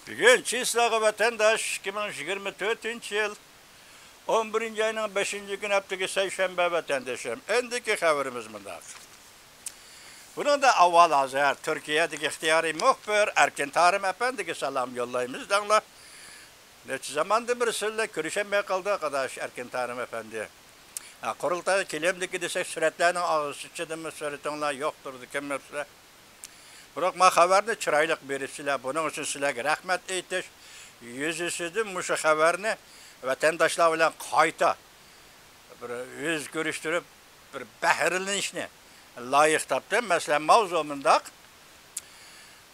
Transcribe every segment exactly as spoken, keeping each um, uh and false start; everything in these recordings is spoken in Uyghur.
بۈگۈن چىسلاغا ۋەتەنداش، ئىككى مىڭ يىگىرمە تۆتىنچى يىل ئون بىرىنچى ئاينىڭ بەشىنچى كۈنى، ھەپتىكى سەيشەنبە ۋەتەندىشىم. ئەندىكى خەۋىرىمىز مۇنداق. بۇنىڭدا ئاۋۋال ھازىر تۈركىيەدىكى ئىختىيارىي مۇخبىر ئەركىن تارىم ئەپەندىگە سالام يوللايمىز دەڭلار. نەچچە زاماندىن بېرى سىلەر بىلەن كۆرۈشەلمەي قالدۇق، ئاداش ئەركىن تارىم ئەپەندى. ھە، قۇرۇلتايغا كېلەمدىكى دېسەك، سۈرەتلەرنىڭ ئاغزى ئىچىدىمۇ سۈرىتىڭلار يوقتۇر، كىم بىلسە. بىراق، ما خەۋەرنى چىرايلىق بېرىپسىلەر، بۇنىڭ ئۈچۈن سىلەرگە رەھمەت ئېيتىش يۈزىسىدىن مۇشۇ خەۋەرنى ۋەتەنداشلار بىلەن قايتا بىر يۈز كۆرۈشتۈرۈپ، بىر بەھرىلىنىشنى لايىق تاپتىم. مەسىلەن، ماۋزۇ مۇنداق: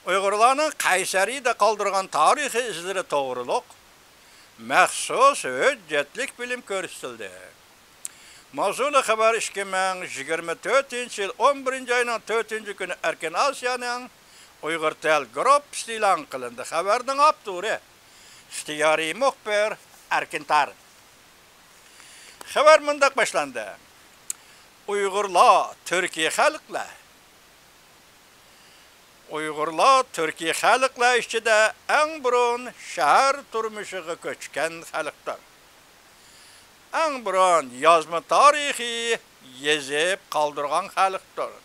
ئۇيغۇرلارنىڭ قەيسەرىدە قالدۇرغان تارىخىي ئىزلىرى توغرۇلۇق مەخسۇس ھۆججەتلىك فىلىم كۆرسىتىلدى. ماۋزۇلۇق خەۋەر ئىككى مىڭ يىگىرمە تۆتىنچى يىل ئون بىرىنچى ئاينىڭ تۆتىنچى كۈنى ئەركىن ئاسىيانىڭ ئۇيغۇر تېل گۇرۇپپىسىدا ئېلان قىلىندى. خەۋەرنىڭ ئاپتورى ئىختىيارىي مۇخبىر ئەركىن تارىم. خەۋەر مۇنداق باشلاندى: ئۇيغۇرلار تۈركىي خەلقلەر. ئۇيغۇرلار تۈركىي خەلقلەر ئىچىدە ئەڭ بۇرۇن شەھەر تۇرمۇشىغا كۆچكەن خەلقتۇر. ئەڭ بۇرۇن يازما تارىخى يېزىپ قالدۇرغان خەلقتۇر.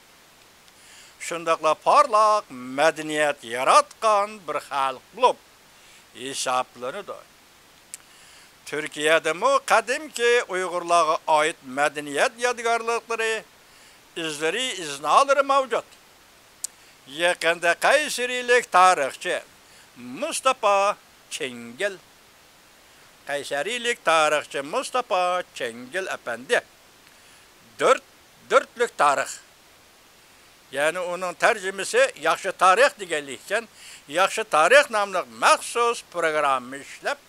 شۇنداقلا پارلاق مەدەنىيەت ياراتقان بىر خەلق بولۇپ ھېسابلىنىدۇ. تۈركىيەدىمۇ قەدىمكى ئۇيغۇرلارغا ئائىت مەدەنىيەت يادىكارلىقلىرى، ئىزلىرى، ئىزنالىرى مەۋجۇت. يېقىندا قەيسىرىيلىك تارىخچى مۇستاپا چىڭگىل، قەيسەرىيلىك تارىخچى مۇستاپا چىڭگىل ئەپەندى دۆرت، دۆرتلۈك تارىخ، يەنى ئۇنىڭ تەرجىمىسى ياخشى تارىخ دېگەنلىك ئىكەن، ياخشى تارىخ ناملىق مەخسۇس پروگرامما ئىشلەپ،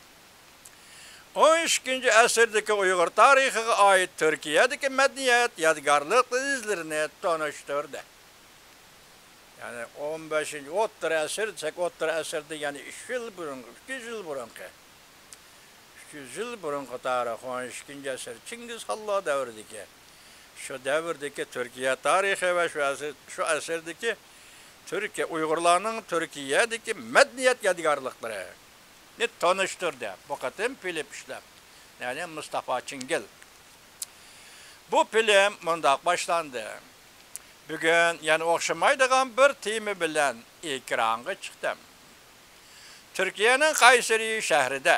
ئون ئىككىنچى ئەسىردىكى ئۇيغۇر تارىخىغا ئائىت تۈركىيەدىكى مەدەنىيەت يادىكارلىق ئىزلىرىنى تونۇشتۇردى. يەنى ئون بەشىنچى، ئوتتۇرا ئەسىر دېسەك، ئوتتۇرا ئەسىردىن يەنە ئۈچ يىل بۇرۇنقى، ئۈچ يۈز يىل بۇرۇنقى، ئۈچ يۈز يىل بۇرۇنقى تارىخ، ئون ئىككىنچى ئەسىر، چىڭگىز خانلار دەۋرىدىكى، شۇ دەۋردىكى تۈركىيە تارىخى ۋە شۇ ئەسىر، شۇ ئەسىردىكى تۈركىيە، ئۇيغۇرلارنىڭ تۈركىيەدىكى مەدەنىيەت يادىكارلىقلىرىنى تونۇشتۇردى. بۇ قېتىم فىلىم ئىشلەپ، يەنى مۇستاپا چىڭگىل. بۇ فىلىم مۇنداق باشلاندى. بۈگۈن يەنە ئوخشىمايدىغان بىر تېما بىلەن ئېكرانغا چىقتىم. تۈركىيەنىڭ قەيسىرى شەھىرىدە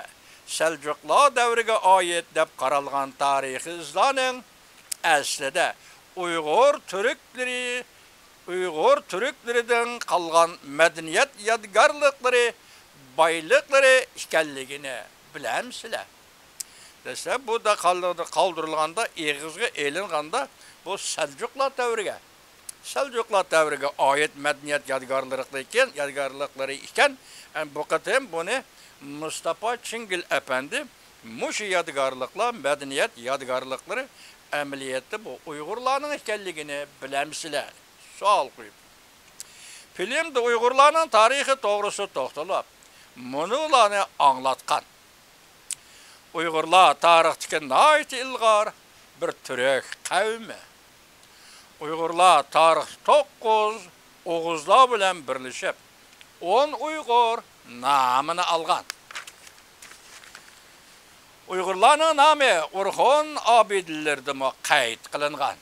سەلجۇقلار دەۋرىگە ئائىت دەپ قارالغان تارىخىي ئىزلارنىڭ ئەسلىدە ئۇيغۇر تۈركلىرى، ئۇيغۇر تۈركلىرىدىن قالغان مەدەنىيەت يادىكارلىقلىرى، بايلىقلىرى ئىكەنلىكىنى بىلەمسىلەر؟ دەسلەپ بۇ دا قالدۇرۇلغاندا، ئېغىزغا ئېلىنغاندا، بۇ سەلجۇقلار دەۋرىگە، سەلجۇقلار دەۋرىگە ئائىت مەدەنىيەت يادىكارلىقلىرى ئىكەن، يادىكارلىقلىرى ئىكەن. ئەمما بۇ قېتىم بۇنى مۇستاپا چىڭگىل ئەپەندى مۇشۇ يادىكارلىقلار، مەدەنىيەت يادىكارلىقلىرى ئەمەلىيەتتە بۇ ئۇيغۇرلارنىڭ ئىكەنلىكىنى بىلەمسىلەر؟ سوئال قويۇپ، فىلىمدا ئۇيغۇرلارنىڭ تارىخى توغرىسىدا توختىلىپ، مۇنۇلارنى ئاڭلاتقان. ئۇيغۇرلار تارىختىكى ناھايىتى ئىلغار بىر تۈرك قەۋمى. ئۇيغۇرلار تارىختا توققۇز ئوغۇزلار بىلەن بىرلىشىپ، ئون ئۇيغۇر نامىنى ئالغان. ئۇيغۇرلارنىڭ نامى ئورخۇن ئابىدىلىرىدىمۇ قەيت قىلىنغان.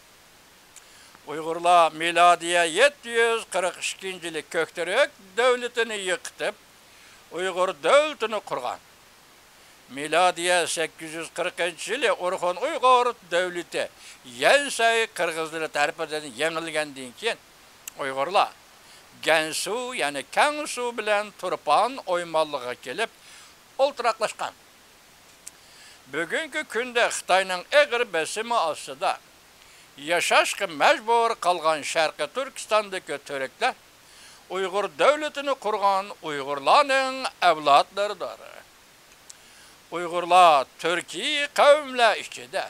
ئۇيغۇرلار مىلادىيە يەتتە يۈز قىرىق ئىككىنچى يىلى كۆكتۈرك دۆلىتىنى يىقىتىپ، ئۇيغۇر دۆلىتىنى قۇرغان. مىلادىيە سەككىز يۈز قىرىقىنچى يىلى ئورخۇن ئۇيغۇر دۆلىتى يەنسەي قىرغىزلىرى تەرىپىدىن يېڭىلگەندىن كېيىن، ئۇيغۇرلار گەنسۇ، يەنى كەڭسۇ بىلەن تۇرپان ئويمانلىقىغا كېلىپ ئولتۇراقلاشقان. بۈگۈنكى كۈندە خىتاينىڭ ئېغىر بېسىمى ئاستىدا ياشاشقا مەجبۇر قالغان شەرقىي تۈركىستاندىكى تۈركلەر ئۇيغۇر دۆلىتىنى قۇرغان ئۇيغۇرلارنىڭ ئەۋلادلىرىدۇر. ئۇيغۇرلار تۈركىي قەۋملەر ئىچىدە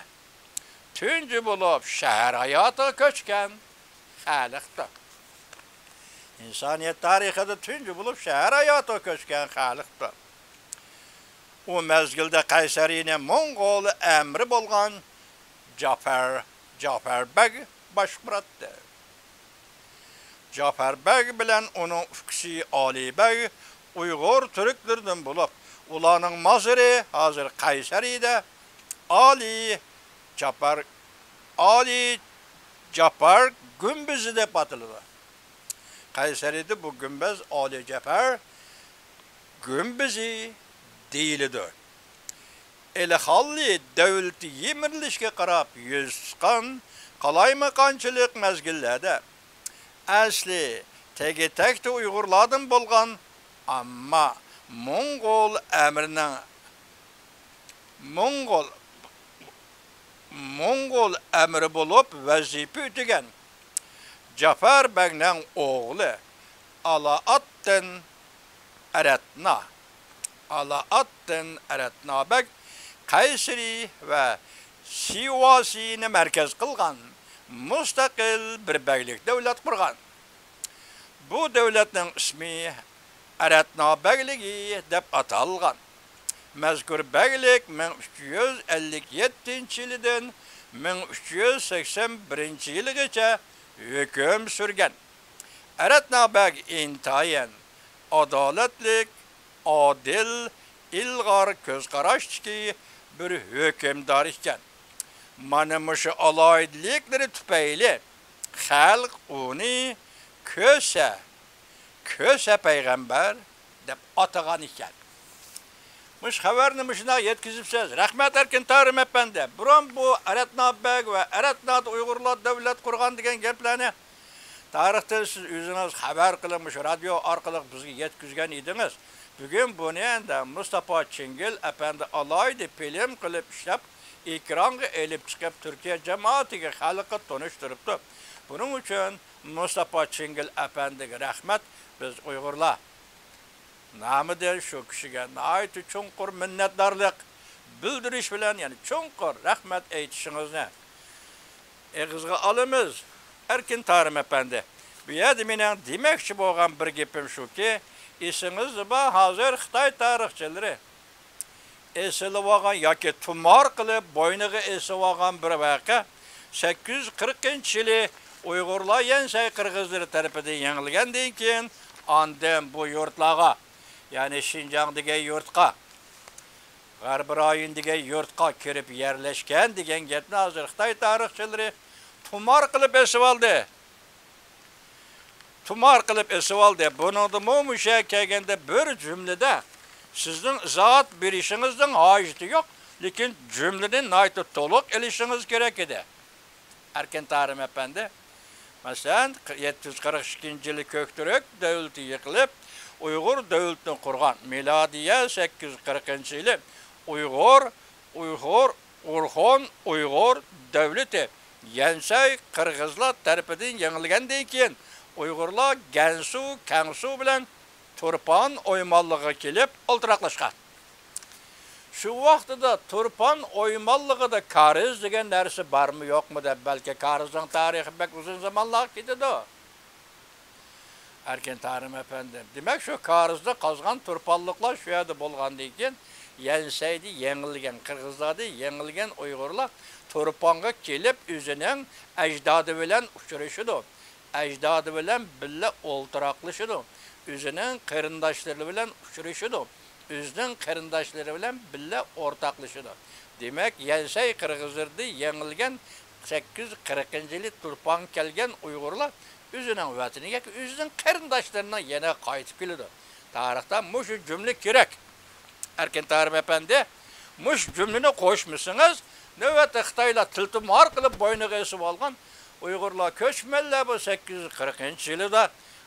تۇنجى بولۇپ شەھەر ھاياتىغا كۆچكەن خەلقتۇر. ئىنسانىيەت تارىخىدا تۇنجى بولۇپ شەھەر ھاياتىغا كۆچكەن خەلقتۇر. ئۇ مەزگىلدە قەيسەرىنى موڭغۇل ئەمىرى بولغان جاپەر، جاپەر بەگ باشقۇراتتى. جاپەر بەگ بىلەن ئۇنىڭ ئۇكىسى ئالى بەگ ئۇيغۇر تۈركلىرىدىن بولۇپ، ئۇلارنىڭ مازىرى ھازىر قەيسەرىدە ئالىي جاپار، ئالىي جاپار گۈمبىزى دەپ ئاتىلىدۇ. قەيسەرىدە بۇ گۈمبەز ئالىي جاپار گۈمبىزى دېيىلىدۇ. ئىلخانلى دۆلىتى يىمىرىلىشكە قاراپ يۈز تۇتقان قالايمىقانچىلىق مەزگىللەردە ئەسلى تېگى-تەكتى ئۇيغۇرلاردىن بولغان، ئەمما موڭغۇل ئەمىرىنىڭ، موڭغۇل، موڭغۇل ئەمىرى بولۇپ ۋەزىپە ئۆتىگەن جاپار بەگنىڭ ئوغلى ئالائاتتىن ئەرەتنا، ئالائاتتىن ئەرەتنا بەگ قەيسىرى ۋە سىۋاسىنى مەركەز قىلغان مۇستەقىل بىر بەگلىك دۆلەت قۇرغان. بۇ دۆلەتنىڭ ئىسمى ئەرەتنا بەگلىكى دەپ ئاتالغان. مەزكۇر بەگلىك مىڭ ئۈچ يۈز ئەللىك يەتتىنچى يىلىدىن مىڭ ئۈچ يۈز سەكسەن بىرىنچى يىلىغىچە ھۆكۈم سۈرگەن. ئەرەتنا بەگ ئىنتايىن ئادالەتلىك، ئادىل، ئىلغار كۆز قاراشتىكى بىر ھۆكۈمدار ئىكەن. مانا مۇشۇ ئالاھىدىلىكلىرى تۈپەيلى خەلق ئۇنى كۆسە، كۆسە پەيغەمبەر دەپ ئاتىغان ئىكەن. مۇشۇ خەۋەرنى مۇشۇنداق يەتكۈزۈپسىز. رەھمەت، ئەركىن تارىم ئەپەندى. بۇرۇن بۇ ئەرەتنا بەگ ۋە ئەرەتنادا ئۇيغۇرلار دۆلەت قۇرغان دېگەن گەپلەرنى تارىختىن سىز ئۆزىڭىز خەۋەر قىلىپ، مۇشۇ رادىيو ئارقىلىق بىزگە يەتكۈزگەن ئىدىڭىز. بۈگۈن بۇنى ئەندى مۇستاپا چىڭگىل ئەپەندى ئالاھىدە فىلىم قىلىپ ئىشلەپ، ئېكرانغا ئېلىپ چىقىپ، تۈركىيە جامائىتىگە، خەلققە تونۇشتۇرۇپتۇ. بۇنىڭ ئۈچۈن مۇستاپا چىڭگىل ئەپەندىگە رەھمەت. بىز ئۇيغۇرلار نامىدىن شۇ كىشىگە ناھايىتى چوڭقۇر مىننەتدارلىق بىلدۈرۈش بىلەن، يەنە چوڭقۇر رەھمەت ئېيتىشىڭىزنى ئېغىزغا ئالىمىز. ئەركىن تارىم ئەپەندى، بۇ يەردە مېنىڭ دېمەكچى بولغان بىر گېپىم شۇكى، ئېسىڭىزدە بار، ھازىر خىتاي تارىخچىلىرى ئېسىلىۋالغان ياكى تۇمار قىلىپ بوينىغا ئېسىۋالغان بىر ۋەقە، سەككىز يۈز قىرىقىنچى يىلى ئۇيغۇرلار يەنسەي قىرغىزلىرى تەرىپىدىن يېڭىلگەندىن كېيىن، ئاندىن بۇ يۇرتلارغا، يەنى شىنجاڭ دېگەن يۇرتقا، غەربىي رايون دېگەن يۇرتقا كىرىپ يەرلەشكەن دېگەن گەپنى ھازىر خىتاي تارىخچىلىرى تۇمار قىلىپ ئېسىۋالدى. تۇمار قىلىپ ئېسىۋالدى. بۇنىڭدىمۇ مۇشۇ يەرگە كەلگەندە بىر جۈملىدە سىزنىڭ ئىزاھات بېرىشىڭىزنىڭ ھاجىتى يوق، لېكىن جۈملىنى ناھايىتى تولۇق ئېلىشىڭىز كېرەك ئىدى. ئەركىن تارىم ئەپەندى، مەسىلەن، يەتتە يۈز قىرىق ئىككىنچى يىلى كۆكتۈرك دۆلىتى يىقىلىپ، ئۇيغۇر دۆلىتىنى قۇرغان. مىلادىيە سەككىز يۈز قىرىقىنچى يىلى ئۇيغۇر، ئۇيغۇر، ئورخۇن ئۇيغۇر دۆلىتى يەنسەي قىرغىزلار تەرىپىدىن يېڭىلگەندىن كېيىن، ئۇيغۇرلار گەنسۇ، كەڭسۇ بىلەن تۇرپان ئويمانلىقىغا كېلىپ ئولتۇراقلاشقان. شۇ ۋاقتىدا تۇرپان ئويمانلىقىدا كارىز دېگەن نەرسە بارمۇ يوقمۇ دەپ، بەلكى كارىزنىڭ تارىخى بەك ئۇزۇن زامانلارغا كېتىدۇ. ئەركىن تارىم ئەپەندىم، دېمەك، شۇ كارىزدا قازغان تۇرپانلىقلار شۇ يەردە بولغاندىن كېيىن، يەنسەيدە يېڭىلگەن، قىرغىزلاردا يېڭىلگەن ئۇيغۇرلار تۇرپانغا كېلىپ، ئۆزىنىڭ ئەجدادى بىلەن ئۇچرىشىدۇ. ئەجدادى بىلەن بىللە ئولتۇراقلىشىدۇ. ئۆزىنىڭ قېرىنداشلىرى بىلەن ئۇچرىشىدۇ. ئۆزىنىڭ قېرىنداشلىرى بىلەن بىللە ئورتاقلىشىدۇ. دېمەك، يەنسەي قىرغىزلىرىدا يېڭىلگەن سەككىز يۈز قىرىقىنچى يىلى تۇرپانغا كەلگەن ئۇيغۇرلار ئۆزىنىڭ ۋەتىنىگە، ئۆزىنىڭ قېرىنداشلىرىنىڭ يېنىغا قايتىپ كېلىدۇ. تارىختا مۇشۇ جۈملە كېرەك. ئەركىن تارىم ئەپەندى، مۇشۇ جۈملىنى قوشمىسىڭىز، نۆۋەتتە خىتايلار تىلتىمار قىلىپ بوينىغا ئېسىۋالغان ئۇيغۇرلار، كۆچمەنلەر بۇ سەككىز يۈز قىرىقىنچى يىلىدا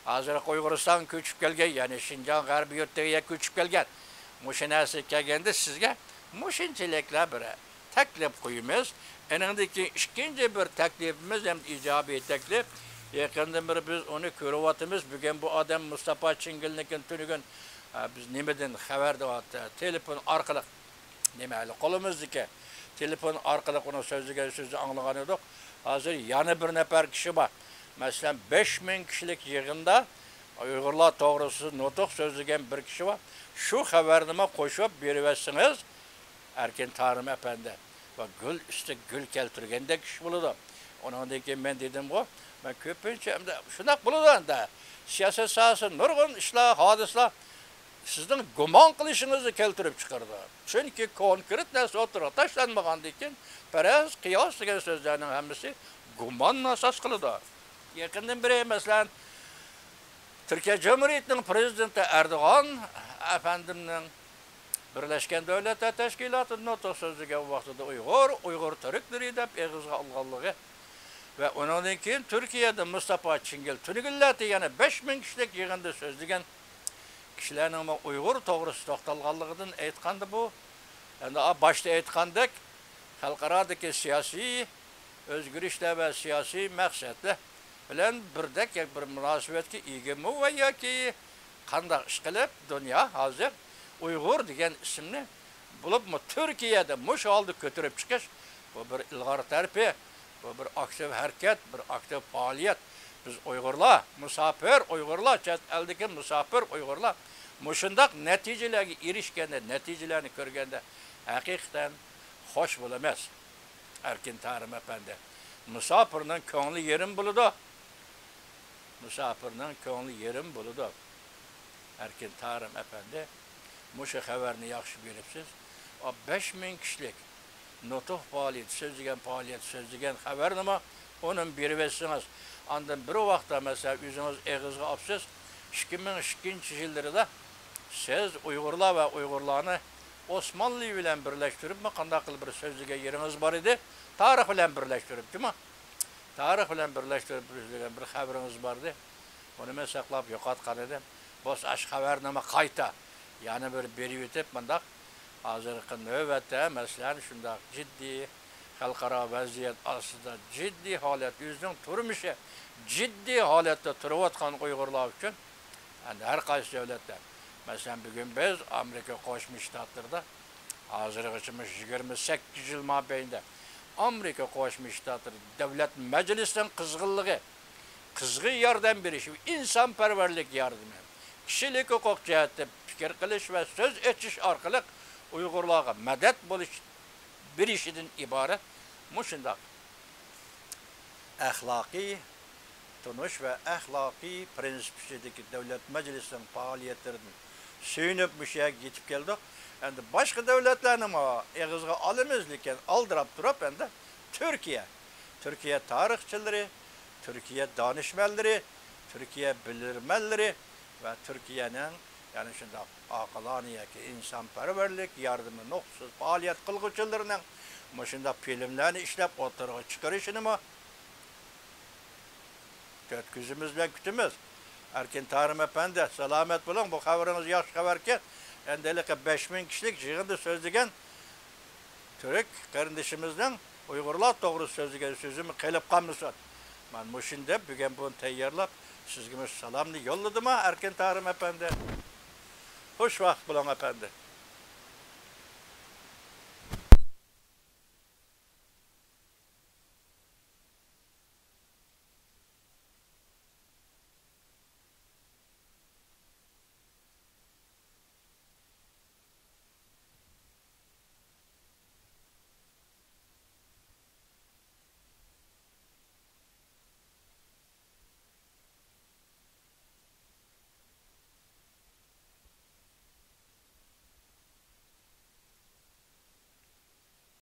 ھازىرقى ئۇيغۇرىستانغا كۆچۈپ كەلگەن، يەنى شىنجاڭ غەربىي يۇرت دېگەن يەرگە كۆچۈپ كەلگەن. مۇشۇ نەرسە كەلگەندە سىزگە مۇشۇنچىلىكلا بىر تەكلىپ قويىمىز. ئېنىڭدىن كېيىن ئىككىنچى بىر تەكلىپىمىز ھەم ئىجابىي تەكلىپ. يېقىندىن بېرى بىز ئۇنى كۆرۈۋاتىمىز. بۈگۈن بۇ ئادەم مۇستاپا چىڭگىلنىڭكىنى تۈنۈگۈن، ئە، بىز نېمىدىن خەۋەر دەۋاتتى؟ تېلېفون ئارقىلىق. نېمە، ھېلى قولىمىزدىكى تېلېفون ئارقىلىق ئۇنىڭ سۆزلىگەن سۆزىنى ئاڭلىغان ئىدۇق. ھازىر يەنە بىر نەپەر كىشى بار. مەسىلەن، بەش مىڭ كىشىلىك يىغىندا ئۇيغۇرلار توغرىسىدا نۇتۇق سۆزلىگەن بىر كىشى بار. شۇ خەۋەرنىمۇ قوشۇپ بېرىۋەتسىڭىز، ئەركىن تارىم ئەپەندى، ۋە گۈل ئۈستىگە گۈل كەلتۈرگەندەك ئىش بولىدۇ. ئۇنىڭدىن كېيىن مەن دېدىمغۇ، مەن كۆپىنچە ئەمدى شۇنداق بولىدۇ ئەمدى. سىياسەت ساھەسىدە نۇرغۇن ئىشلار، ھادىسىلەر سىزنىڭ گۇمان قىلىشىڭىزنى كەلتۈرۈپ چىقىرىدۇ. چۈنكى كونكرېت نەرسە ئوتتۇرىغا تاشلانمىغاندىن كېيىن، پەرەز، قىياس دېگەن سۆزلەرنىڭ ھەممىسى گۇماننى ئاساس قىلىدۇ. يېقىندىن بېرى، مەسىلەن، تۈركىيە جۇمھۇرىيىتىنىڭ پرېزىدېنتى ئەردوغان ئەپەندىمنىڭ بىرلەشكەن دۆلەتلەر تەشكىلاتىدا نۇتۇق سۆزلىگەن ۋاقتىدا ئۇيغۇر، ئۇيغۇر تۈركلىرى دەپ ئېغىزغا ئالغانلىقى ۋە ئۇنىڭدىن كېيىن تۈركىيەدە مۇستافا چىڭگىل تۈنگۈنلەردە يەنە بەش مىڭ كىشىلىك يىغىندا سۆزلىگەن كىشىلەرنىڭمۇ ئۇيغۇر توغرىسىدا توختالغانلىقىدىن ئېيتقاندا، بۇ، ئەمدى، ئا، باشتا ئېيتقاندەك، خەلقئارادىكى سىياسىي ئۆزگىرىشلەر ۋە سىياسىي مەقسەتلەر بىلەن بىردەك ياكى بىر مۇناسىۋەتكە ئىگىمۇ ۋە ياكى قانداق ئىش قىلىپ دۇنيا ھازىر ئۇيغۇر دېگەن ئىسىمنى، بولۇپمۇ تۈركىيەدە مۇشۇ ھالدا كۆتۈرۈپ چىقىش، بۇ بىر ئىلغار تەرىپى، بۇ بىر ئاكتىپ ھەرىكەت، بىر ئاكتىپ پائالىيەت. بىز ئۇيغۇرلار، مۇساپىر ئۇيغۇرلار، چەت ئەلدىكى مۇساپىر ئۇيغۇرلار مۇشۇنداق نەتىجىلەرگە ئېرىشكەندە، نەتىجىلەرنى كۆرگەندە ھەقىقەتەن خوش بولىمىز. ئەركىن تارىم ئەپەندى، مۇساپىرنىڭ كۆڭلى يېرىم بولىدۇ. مۇساپىرنىڭ كۆڭلى يېرىم بولىدۇ. ئەركىن تارىم ئەپەندى، مۇشۇ خەۋەرنى ياخشى بېرىپسىز. ئا، بەش مىڭ كىشىلىك نۇتۇق پائالىيىتى سۆزلىگەن، پائالىيەت سۆزلىگەن خەۋەرنىمۇ ئۇنىمۇ بېرىۋەتسىڭىز. ئاندىن بىر ۋاقىتتا، مەسىلەن، ئۆزىڭىز ئېغىزغا ئاپسىز، ئىككى مىڭ ئىككىنچى يىللىرىدا سىز ئۇيغۇرلار ۋە ئۇيغۇرلارنى ئوسمانلى بىلەن بىرلەشتۈرۈپمۇ قانداق قىلىپ بىر سۆزلىگەن يېرىڭىز بار ئىدى. تارىخ بىلەن بىرلەشتۈرۈپتىمۇ؟ تارىخ بىلەن بىرلەشتۈرۈپ سۆزلىگەن بىر خەۋىرىڭىز بار ئىدى. ئۇنىمۇ ساقلاپ يوقاتقان ئىدىم. بولسا ئاشۇ خەۋەرنىمۇ قايتا يەنە بىر بېرىۋېتىپ، مۇنداق ھازىرقى نۆۋەتتە، مەسىلەن، شۇنداق جىددىي خەلقئارا ۋەزىيەت ئاستىدا جىددىي ھالەت، ئۆزىنىڭ تۇرمۇشى جىددىي ھالەتتە تۇرۇۋاتقان ئۇيغۇرلار ئۈچۈن، ئەمدى ھەر قايسى دۆلەتلەر، مەسىلەن، بۈگۈن بىز ئامېرىكا قوشما شتاتلىرىدا ھازىرغىچە مۇشۇ يىگىرمە سەككىز يىل مابەينىدە ئامېرىكا قوشما شتاتلىرى دۆلەت مەجلىسىنىڭ قىزغىنلىقى، قىزغىن ياردەم بېرىشى، ئىنسانپەرۋەرلىك ياردىمى، كىشىلىك ھوقۇق جەھەتتە پىكىر قىلىش ۋە سۆز ئېچىش ئارقىلىق ئۇيغۇرلارغا مەدەت بولۇش، بېرىشىدىن ئىبارەت مۇشۇنداق ئەخلاقىي تونۇش ۋە ئەخلاقىي پىرىنسىپ ئىچىدىكى دۆلەت مەجلىسىنىڭ پائالىيەتلىرىدىن سۆيۈنۈپ مۇشۇ يەرگە يېتىپ كەلدۇق. ئەمدى باشقا دۆلەتلەرنىمۇ ئېغىزغا ئالىمىز، لېكىن ئالدىراپ تۇرۇپ، ئەمدى تۈركىيە، تۈركىيە تارىخچىلىرى، تۈركىيە دانىشمەنلىرى، تۈركىيە بىلىرمەنلىرى ۋە تۈركىيەنىڭ يەنە شۇنداق ئاقىلانە ياكى ئىنسانپەرۋەرلىك ياردىمى نۇقتىسىز پائالىيەت قىلغۇچىلىرىنىڭ مۇشۇنداق فىلىملەرنى ئىشلەپ ئوتتۇرىغا چىقىرىشىنىمۇ كۆز كۆزىمىز بىلەن كۈتىمىز. ئەركىن تارىم ئەپەندى، سالامەت بولۇڭ، بۇ خەۋىرىڭىز ياخشى خەۋەركەن. ئەمدى ھېلىقى بەش مىڭ كىشىلىك يىغىندا سۆزلىگەن تۈرك قېرىندىشىمىزنىڭ ئۇيغۇرلار توغرىسىدا سۆزلىگەن سۆزىمۇ قېلىپ قالمىسۇن. مانا مۇشۇنى دەپ، بۈگۈن بۇنى تەييارلاپ، سىزگىمۇ سالامنى يوللىدىم، ئەركىن تارىم ئەپەندى. خوش ۋاقىت بولۇڭ، ئەپەندى.